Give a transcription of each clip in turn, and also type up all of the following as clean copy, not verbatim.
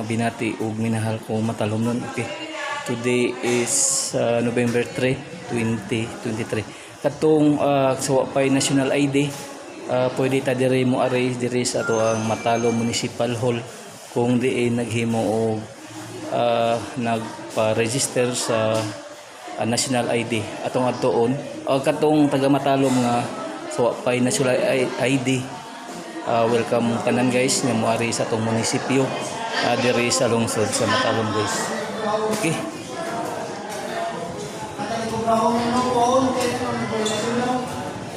Mga binati ug minahal ko Matalomnon. Okay. Today is November 3, 2023. Katong sa wa pay national ID, pwede ta diri mo ari diri sa ato ang Matalom Municipal Hall kung diin naghimo og nagpa-register sa national ID atong adtuon o katong taga Matalom nga sa wa pay national ID, welcome tanan, guys, nga moari sa atong munisipyo diri sa lungsod sa Matalom, guys. Okay.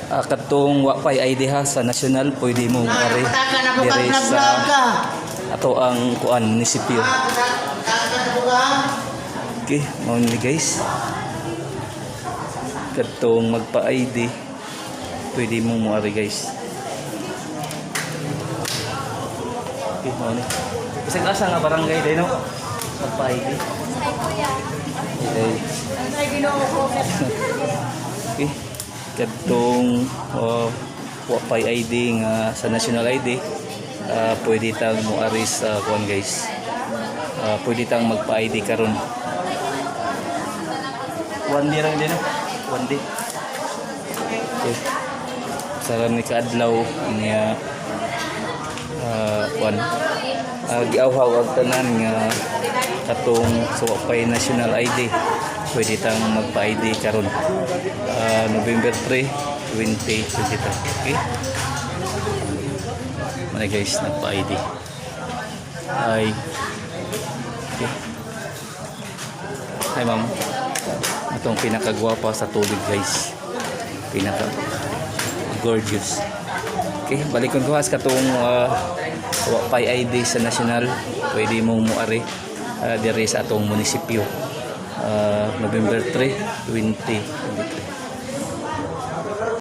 Katong wa pay ID ha sa national, pwede mo moari diri sa ato ang kuan munisipyo. Okay, mao ni, guys. Katong magpa-ID, pwede mo moari, guys. Okay, mao ni. Bisag asa nga barangay din, no? Magpa-ID. Okay. Okay. Katong wa pay ID nga sa national ID, pwede tang moari sa kuan, guys. Pwede tang magpa-ID karon. One day lang din, no? One day. Okay. Saran ni kaadlaw niya kuan. Giawhaw ang tanan nga katong sa wa pay national ID, pwede tang magpa-ID karon. November 3, 2023. Okay? Mao guys, nagpa-ID. Ay. Okay. Hi, ma'am. Itong pinakagwapa sa tubig, guys. Pinaka gorgeous. Okay, balikon ko has katong wa pay ID sa national, pwede mong muari diri sa atong munisipyo. November 3, 2023.